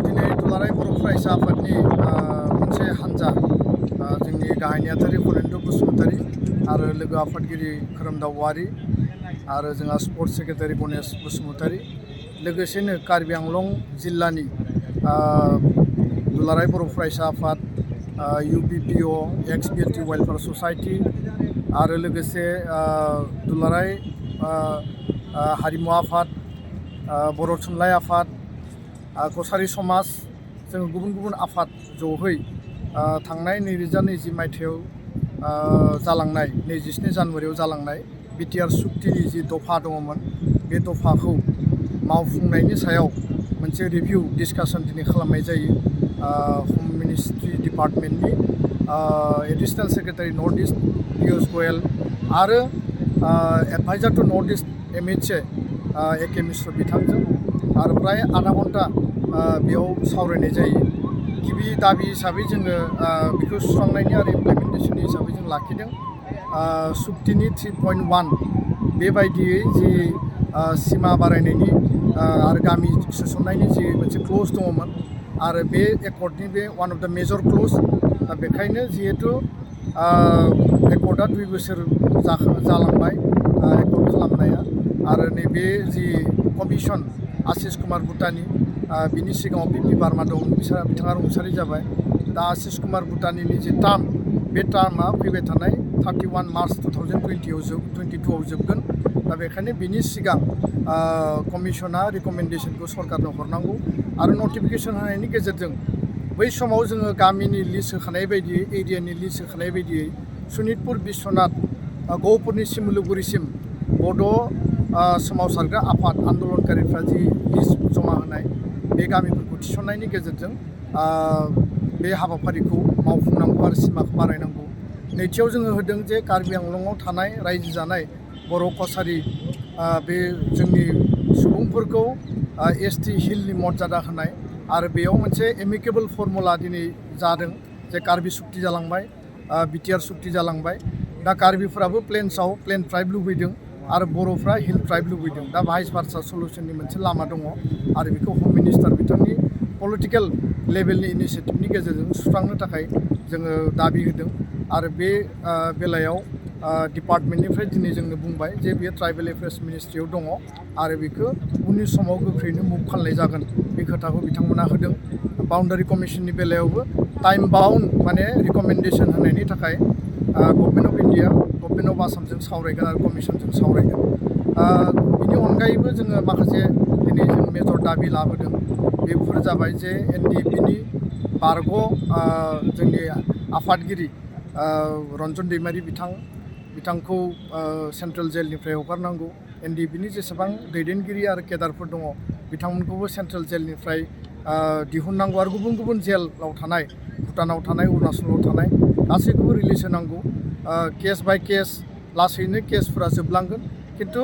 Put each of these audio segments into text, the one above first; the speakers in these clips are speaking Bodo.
दिनै दुलाराय बर' फरायसा आफादनि मोनसे हानजा जोंनि गाहाय नेहाथारि फरेन्द्र बसुमतारी आरो लोगो आफादगिरि खोरोमदाव औवारी आरो जोंहा स्पर्ट्स सेक्रेटारि गणेश बसुमतारी लोगोसेनो कार्बि आंलं जिल्लानि दुलाराय बर' फरायसा आफाद UBPO एक्स BLT वेलफेयार ससाइटि आरो लोगोसे दुलाराय हारिमु आफाद बर' थुनलाइ आफाद कसारी समाज जों गुबुन गुबुन आफाद जहै थांनाय 2020 मायथाइयाव जालांनाय 27 जानुवारियाव जालांनाय बिटिआर सुक्तिनि जि दफा दङमोन बे दफाखौ मावफुंनायनि सायाव मोनसे रिभिउ डिसकासन दिनै खालामनाय जायो होम मिनिस्ट्रि डिपार्टमेन्टनि additional secretary North East Piyush Goyal आरो adviser to North East MHA AK Mishra बिथांजों आरो प्राय आधा घन्टा बेयाव सावरायनाय जायो गिबि दाबि हिसाबै जोङो बेखौ सुस्रांनायनि आरो इमप्लिमेन्टेसननि हिसाबै जों लाखिदों सुक्तिनि 3.1 बेबायदियै जि सिमा बारायनायनि आरो गामि सोसननायनि जि मोनसे क्लज दङमोन आरो बे एकर्डनि बे वान अफ द मेजर क्लज बेखायनो जिहेतु एकर्डआ 2 बोसोर जालांबाय एकर्ड खालामनाया आरो नैबे जि कमिसन आशिष कुमार भुटानी बिनि सिगाङाव PP बार्मा दं बिथाङा रुंसारि जाबाय दा आशिष कुमार भुटानीनि जि टार्म बे टार्मआ फैबाय थानाय 31 मार्च 2022आव जोबगोन दा बेखायनो बिनि सिगां कमिसना रिकमेन्डेसनखौ सरकारनो हरनांगौ आरो नटिफिकेसन होनायनि गेजेरजों बै समाव जोङो गामिनि लिस्ट होखानाय बायदियै एरियानि लिस्ट होखानाय बायदियै सनितपुर बिश्वनाथ गहपुरनि सिमुलुगुरिसिम बड' सोमावसारग्रा आफाद आन्दलनकारिफ्रा जि लिस्ट जमा होनाय बे गामिफोरखौ थिसननायनि गेजेरजों बे हाबाफारिखौ मावफुंनांगौ आरो सिमाखौ बारायनांगौ नैथियाव जोङो होदों जे कार्बि आंलंआव थानाय रायजो जानाय बर' कसारी बे जोंनि सुबुंफोरखौ ST हिलनि मर्यादा होनाय आरो बेयाव मोनसे एमिकेबल फर्मुला दिनै जादों जे कार्बि सुक्ति जालांबाय बिटिआर सुक्ति जालांबाय दा कार्बिफोराबो प्लेन्सआव प्लेन ट्राइब लुबैदों आरो बर'फ्रा हिल ट्राइब लुबैदों दा भाइस भार्सा सल्युशननि मोनसे लामा दङ आरो बेखौ होम मिनिस्टार बिथांनि पलिटिकेल लेभेलनि इनिसियेटिभनि गेजेरजों सुस्रांनो थाखाय जोङो दाबि होदों आरो बे बेलायाव डिपार्टमेन्टनिफ्राय दिनै जोंनो बुंबाय जे बेयो ट्राइबेल एफेयार्स मिनिस्ट्रियाव दङ आरो बेखौ उननि समाव गोख्रैनो मुभ खालामनाय जागोन बे खोथाखौ बिथांमोना होदों बाउन्डारि कमिसननि बेलायावबो टाइम बाउन्ड माने रिकमेन्डेसन होनायनि थाखाय government of India government of आसामजों सावरायगोन आरो कमिसनजों सावरायगोन बिनि अनगायैबो जोङो माखासे दिनै जों मेजर दाबि लाबोदों बेफोर जाबाय जे NDPनि बारग' जोंनि आफादगिरि रन्जन दैमारि बिथांखौ सेन्ट्रेल जेलनिफ्राय हगारनांगौ NDPनि जेसेबां दैदेनगिरि आरो केडारफोर दङ बिथांमोनखौबो सेन्ट्रेल जेलनिफ्राय दिहुननांगौ आरो गुबुन गुबुन जेलाव थानाय भुटानाव थानाय अरुणाचलाव थानाय गासैखौबो रिलिज होनांगौ केस बाय केस लासैनो केसफोरा जोबलांगोन खिन्थु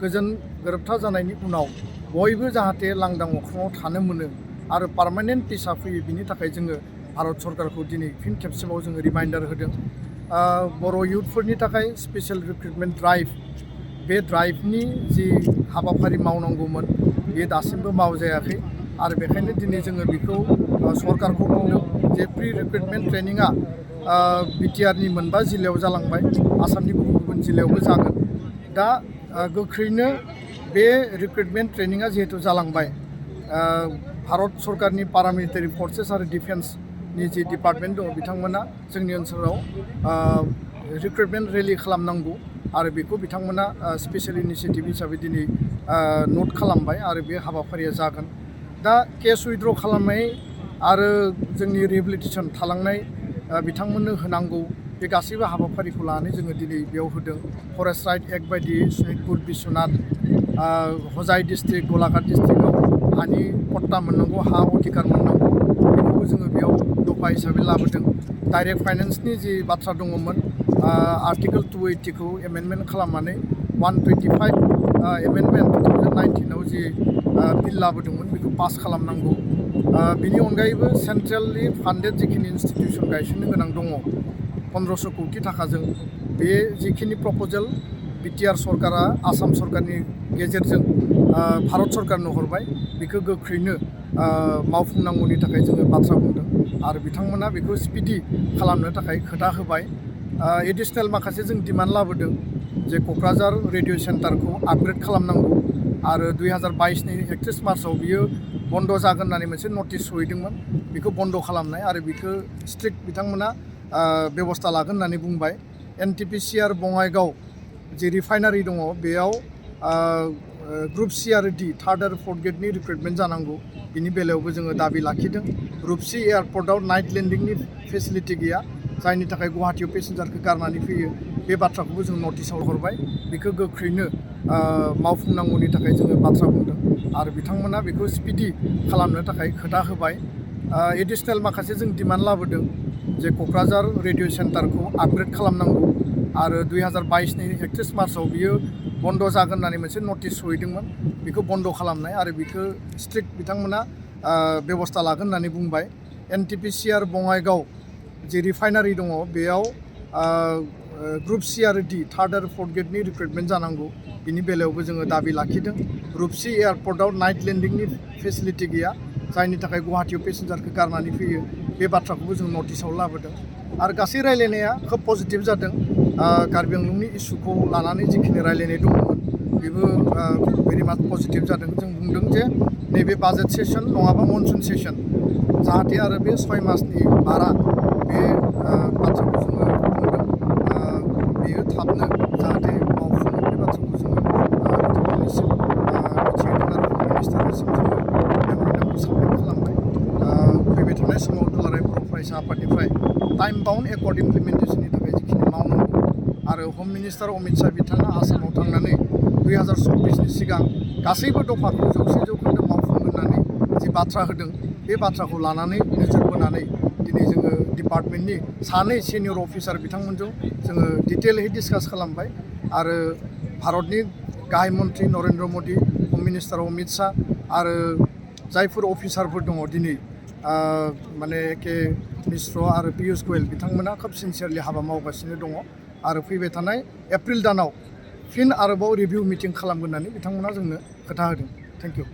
गोजोन गोरोबथा जानायनि उनाव बयबो जाहाथे लांदां अख्राङाव थानो मोनो आरो पार्मानेन्ट पिसआ फैयो बिनि थाखाय जोङो भारत सरकारखौ दिनै फिन खेबसेबाव जोङो रिमाइन्डार होदों बर' इयुथफोरनि थाखाय स्पेसियेल रिक्रुटमेन्ट ड्राइभ बे ड्राइभनि जि हाबाफारि मावनांगौमोन बेयो दासिमबो मावजायाखै आरो बेखायनो दिनै जोङो बेखौ सरकारखौ बुंदों जे प्रि रिक्रुटमेन्ट ट्रेनिङा बिटिआरनि 9 जिल्लायाव जालांबाय आसामनि गुबुन गुबुन जिल्लायावबो जागोन दा गोख्रैनो बे रिक्रुटमेन्ट ट्रेनिङा जिहेतु जालांबाय भारत सरकारनि पारामिलिटारि फर्सेस आरो डिफेन्सनि जि डिपार्टमेन्ट दङ बिथांमोना जोंनि ओनसोलाव रिक्रुटमेन्ट रेलि खालामनांगौ आरो बेखौ बिथांमोना स्पेसियेल इनिसियेटिभ हिसाबै दिनै नट खालामबाय आरो बे हाबाफारिया जागोन दा केस उइथड्र खालामनाय आरो जोंनि रिहेबिलिटेसन थालांनाय बिथांमोननो होनांगौ बे गासैबो हाबाफारिखौ लानानै जोङो दिनै बेयाव होदों फरेस्ट राइट एक्ट बायदियै सनितपुर बिश्वनाथ हजाइ डिस्ट्रिक्ट गलाघाट डिस्ट्रिक्टआव हानि पट्टा मोननांगौ हा अधिकार मोननांगौ बेखौबो जोङो बेयाव दफा हिसाबै लाबोदों डाइरेक्ट फाइनेन्सनि जि बाथ्रा दङमोन आर्टिकेल 280खौ एमेन्डमेन्ट खालामनानै 125 एमेन्डमेन्ट 2019आव जि बिल लाबोदोंमोन बेखौ पास खालामनांगौ बिनि अनगायैबो सेन्ट्रेलि फान्डेड जिखिनि इन्स्टिटिउसन गायसननो गोनां दङ 1500 कोटी थाखाजों बे जिखिनि प्रप'जेल बिटिआर सरकारा आसाम सरकारनि गेजेरजों भारत सरकारनो हरबाय बेखौ गोख्रैनो मावफुंनांगौनि थाखाय जोङो बाथ्रा बुंदों आरो बिथांमोना बेखौ स्पिडि खालामनो थाखाय खोथा होबाय। एडिशनेल माखासे जों डिमान्ड लाबोदों जे क'क्राझार रेडिअ सेन्टारखौ आपग्रेड खालामनांगौ आरो 2022नि 31 मार्चआव बियो बन्द जागोन होननानै मोनसे नटिस सहैदोंमोन, बेखौ बन्द खालामनाय आरो बेखौ स्ट्रिक्ट बिथांमोना बेबस्था लागोन होननानै बुंबाय। NTPC बङाइगाव जे रिफाइनारि दङ बेयाव ग्रुप C आरो D थार्ड आरो फोर्थ ग्रेडनि रिक्रुटमेन्ट जानांगौ, बिनि बेलायावबो जोङो दाबि लाखिदों। ग्रुप C एयारपर्टआव नाइट लेन्डिंनि फेसिलिटि गैया, जायनि थाखाय गुवाहाटीयाव पेसेन्जारखौ गारनानै फैयो, बे बाथ्राखौबो जों नटिसआव हरबाय। बेखौ गोख्रैनो मावफुंनांगौनि थाखाय जोङो बाथ्रा बुंदों आरो बिथांमोना बेखौ स्पिडि खालामनो थाखाय खोथा होबाय। एडिशनेल माखासे जों डिमान्ड लाबोदों जे क'क्राझार रेडिअ सेन्टारखौ आपग्रेड खालामनांगौ आरो 2022नि 31 मार्चआव बियो बन्द जागोन होननानै मोनसे नटिस सहैदोंमोन, बेखौ बन्द खालामनाय आरो बेखौ स्ट्रिक्ट बिथांमोना बेबस्था लागोन होननानै बुंबाय। NTPC बङाइगाव जे रिफाइनारि दङ बेयाव ग्रुप C आरो D थार्ड आरो फोर्थ ग्रेडनि रिक्रुटमेन्ट जानांगौ, बिनि बेलायावबो जोङो दाबि लाखिदों। ग्रुप C एयारपर्टआव नाइट लेन्डिंनि फेसिलिटि गैया, जायनि थाखाय गुवाहाटीयाव पेसेन्जारखौ गारनानै फैयो, बे बाथ्राखौबो जों नटिसआव लाबोदों आरो गासै रायलायनाया खोब पजिटिभ जादों। कार्बि आंलंनि इस्युखौ लानानै जिखिनि रायलायनाय दंमोन बेबो भेरि माच पजिटिभ जादों। जों बुंदों जे नैबे बाजेट सेसन नङाबा मनसुन सेसन जाहाथे आरो बे 6 मासनि बारा बे बाथ्राखौ जोङो बुंदों, बेयो थाबनो जाहाथे मावफुङो, बे बाथ्राखौ जोङो बिथांमोननिसिम मिथिहोदों आरो हम मिनिस्टारनिसिम जोङो मेम'रेन्डामखौ साबमिट खालामबाय। फैबाय थानाय समाव दुलाराय बर' फरायसा आफादनिफ्राय टाइम बाउन्ड एकर्ड इमप्लिमेन्टेसननि थाखाय जिखिनि मावनांगौ आरो हम मिनिस्टार अमित शाह बिथाङा आसामाव थांनानै 2024नि सिगां गासैबो दफाखौ 100% मावफुंगोन होननानै जि बाथ्रा होदों, बे बाथ्राखौ लानानै नोजोर बोनानै दिनै जोङो डिपार्टमेन्टनि सानै सिनियर अफिसार बिथांमोनजों जोङो डिटेलहै डिसकास खालामबाय आरो भारतनि गाहाय मन्त्रि नरेन्द्र मदि, हम मिनिस्टार अमित शाह आरो जायफोर अफिसारफोर दङ दिनै माने के मिश्र आरो पियुष गोयल बिथांमोना खोब सिनसियारलि हाबा मावगासिनो दङ आरो फैबाय थानाय एप्रिल दानाव फिन आरोबाव रिभिउ मिटिं खालामगोन होननानै बिथांमोना जोंनो खोथा होदों। Thank you.